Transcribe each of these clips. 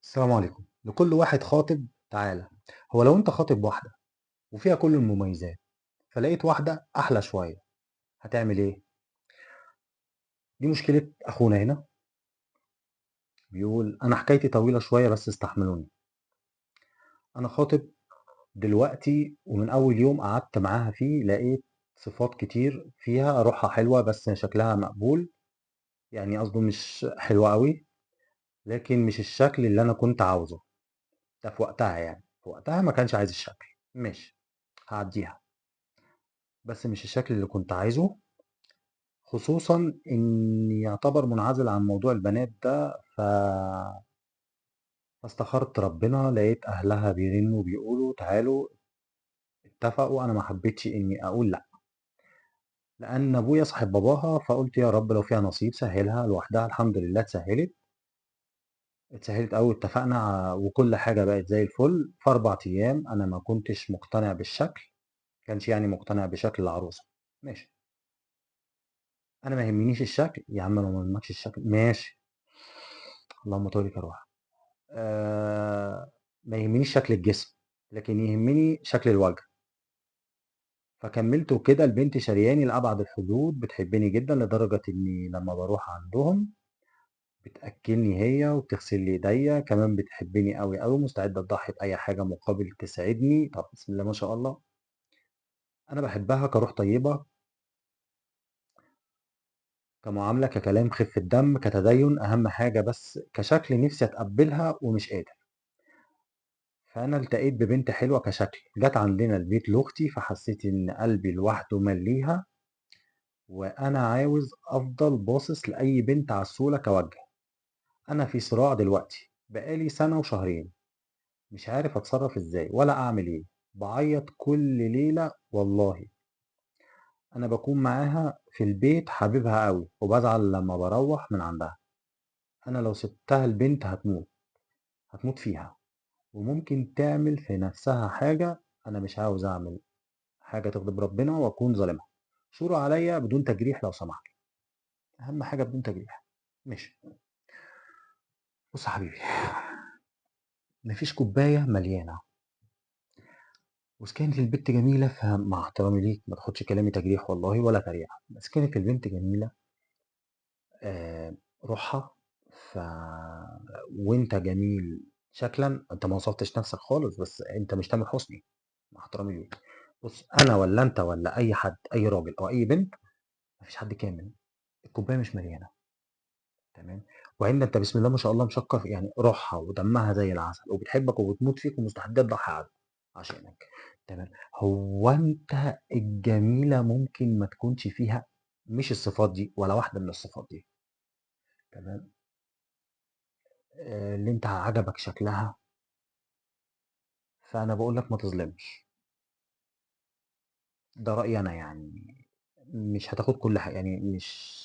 السلام عليكم. لكل واحد خاطب تعالى. هو لو انت خاطب واحدة وفيها كل المميزات فلقيت واحدة أحلى شوية هتعمل ايه؟ دي مشكلة أخونا هنا، بيقول أنا حكايتي طويلة شوية بس استحملوني. أنا خاطب دلوقتي ومن أول يوم قعدت معاها فيه لقيت صفات كتير فيها، روحها حلوة بس شكلها مقبول، يعني قصده مش حلوة قوي لكن مش الشكل اللي أنا كنت عاوزه ده في وقتها، يعني في وقتها ما كانش عايز الشكل، ماشي هعديها، بس مش الشكل اللي كنت عايزه، خصوصا إني يعتبر منعزل عن موضوع البنات ده. فاستخرت ربنا، لقيت أهلها بيرنوا بيقولوا تعالوا، اتفقوا. أنا ما حبيتش إني أقول لأ لأن أبويا صاحب باباها، فقلت يا رب لو فيها نصيب سهلها لوحدها. الحمد لله اتسهلت أوي، اتفقنا وكل حاجة بقت زي الفل. في 4 أيام أنا ما كنتش مقتنع بالشكل، كانش يعني مقتنع بشكل العروسة، ماشي أنا ما يهمنيش الشكل يا عم، لو ما يهمكش الشكل ماشي، اللهم طولك يا روح. ما يهمنيش شكل الجسم لكن يهمني شكل الوجه. فكملت وكده، البنت شرياني لأبعد الحدود، بتحبني جدا لدرجة إني لما بروح عندهم بتأكلني هي وبتغسل لي ايديا، كمان بتحبني قوي قوي، مستعدة تضحي بأي حاجة مقابل تساعدني. طب بسم الله ما شاء الله، أنا بحبها كروح طيبة، كمعاملة، ككلام، خفة دم، كتدين، أهم حاجة بس كشكل نفسي أتقبلها ومش قادر. فأنا التقيت ببنت حلوة كشكل، جت عندنا البيت لأختي، فحسيت إن قلبي لوحده مليها، وأنا عاوز أفضل باصص لأي بنت عسولة كوجه. أنا في صراع دلوقتي بقالي سنة وشهرين، مش عارف أتصرف إزاي ولا أعمل إيه، بعيط كل ليلة والله. أنا بكون معاها في البيت حبيبها قوي، وبزعل لما بروح من عندها. أنا لو سبتها البنت هتموت، هتموت فيها، وممكن تعمل في نفسها حاجة. أنا مش عاوز أعمل حاجة تغضب ربنا وأكون ظالمها. شوروا عليا بدون تجريح لو سمحت، أهم حاجة بدون تجريح. ماشي بص يا حبيبي، مفيش كوباية مليانة، وإذا كانت البنت جميلة فمع احترامي ليك ما تاخدش كلامي تجريح والله ولا تريقة، بس كانت البنت جميلة روحها وانت جميل شكلا، انت ما وصفتش نفسك خالص، بس انت مش تامر حسني مع احترامي ليك. بص انا ولا انت ولا اي حد، اي راجل او اي بنت، مفيش حد كامل، الكوباية مش مليانة، تمام؟ وبعدين انت بسم الله ما شاء الله مشكر، يعني روحها ودمها زي العسل وبتحبك وبتموت فيك ومستعده تضحي عشانك، تمام؟ هو انت الجميلة ممكن ما تكونش فيها مش الصفات دي ولا واحدة من الصفات دي، تمام؟ اللي انت عجبك شكلها، فانا بقول لك ما تظلمش، ده رايي انا، يعني مش هتاخد كل حاجة، يعني مش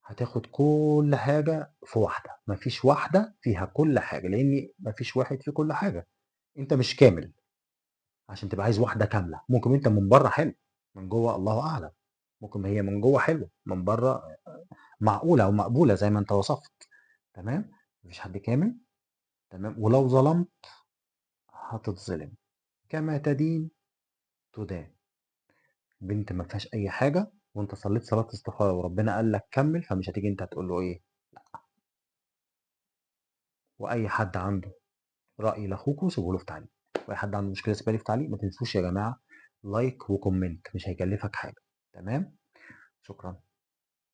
هتاخد كل حاجة في واحدة، مفيش واحدة فيها كل حاجة، لان مفيش واحد فيه كل حاجة. انت مش كامل عشان تبقى عايز واحدة كاملة. ممكن انت من بره حلو، من جوه الله اعلم، ممكن هي من جوه حلوة، من بره معقولة او مقبولة زي ما انت وصفت، تمام؟ مفيش حد كامل، تمام؟ ولو ظلمت هتتظلم، كما تدين تدان. بنت ما فيهاش اي حاجة وانت صليت صلاة استخاره وربنا قال لك كمل، فمش هتيجي انت هتقول له ايه؟ لا. واي حد عنده راي لاخوكوا سيبوه له في تعليق، واي حد عنده مشكلة سيبها لي في تعليق. ما تنسوش يا جماعة like و comment، مش هيكلفك حاجة، تمام؟ شكرا.